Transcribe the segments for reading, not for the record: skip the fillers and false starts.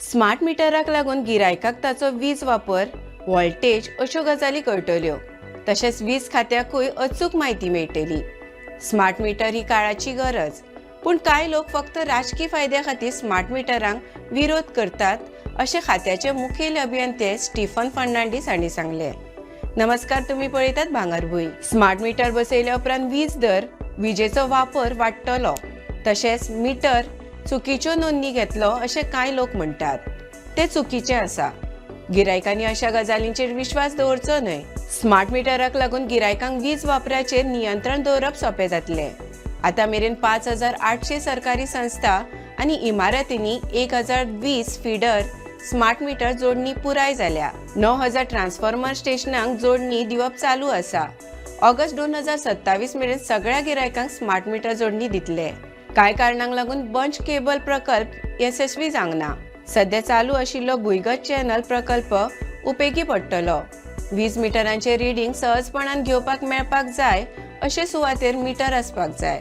Smart मिटराक लागून गिरायकाक ताचो वीज वापर, व्होल्टेज अश्यो गजाली कळटल्यो. तशेंच वीज खात्याकूय अचूक म्हायती मेळटली. स्मार्ट मिटर ही काळाची गरज, पूण कांय लोक फक्त राजकी फायद्या खातीर स्मार्ट मिटरांक विरोध करतात, अशें खात्याचे मुखेल अभियंते स्टीफन फर्नांडीस हांणी सांगलें. नमस्कार, तुम्ही पळयतात भांगरभूंय. स्मार्ट मिटर बसयल्या उपरांत वीज दर, विजेचो वापर वाडटलो. तशेंच मिटर चुकीच्यो नोंदणी घेतलो अशें कांय लोक म्हणटात, ते चुकीचें आसा. गिरायकांनी अशा गजालींचेर विश्वास दवरचो न्हय. स्मार्ट मिटराक लागून गिरायकांक वीज वापराचेर नियंत्रण दवरप सोंपें जातलें. आतां मेरेन 5800 सरकारी संस्था आनी इमारतींनी 1020 फिडर स्मार्ट मिटर जोडणी पुराय जाल्या. 9000 ट्रान्सफॉर्मर स्टेशनांक जोडणी दिवप चालू आसा. ऑगस्ट 2027 मेरेन सगळ्या गिरायकांक स्मार्ट मिटर जोडणी दितले. कांय कारणांक लागून बंच केबल प्रकल्प येसस्वी जावंक ना. सध्या चालू आशिल्लो भुंयगत चॅनल प्रकल्प उपेगी पडटलो. वीज मिटरांचे रिडींग सहजपणान घेवपाक मेळपाक जाय अशे सुवातेर मिटर आसपाक जाय.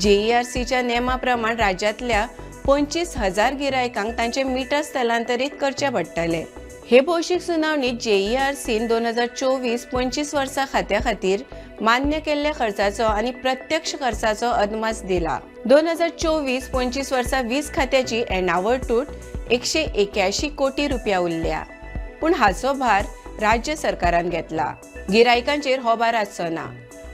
जेईआरसीच्या नेमा प्रमाण राज्यांतल्या 25,000 गिरायकांक तांचे मिटर स्थलांतरीत करचे पडटले. हे भौशीक सुनावणीत जेईआरसीन 2024-25 वर्सा खात्या खातीर मान्य केल्ल्या खर्चाचो आनी प्रत्यक्ष खर्चाचो अदमास दिला. 2024-25 वर्सा वीज खात्याची येणावळ तूट 181 कोटी रुपया उरल्या, पूण हाचो भार राज्य सरकारान घेतला. गिरायकांचेर हो भार आसचो ना.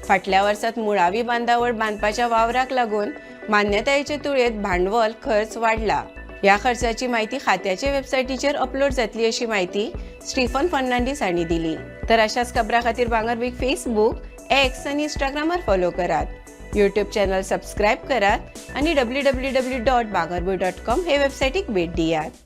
फाटल्या वर्सात मुळावी बांदावळ बांदपाच्या वावराक लागून मान्यतायेचे तुळेत भांडवल खर्च वाडला. ह्या खर्चाची म्हायती खात्याचे वेबसायटीचेर अपलोड जातली, अशी म्हायती स्टीफन फर्नांडीस हांणी दिली. तर अशाच खबरां खातीर भांगरभूंयक फेसबूक, एक्स आनी इंस्टाग्रामार फॉलो करात, यूट्यूब चॅनल सबस्क्रायब करात आनी www.bhangarbhuin.com हे वेबसायटीक भेट दियात.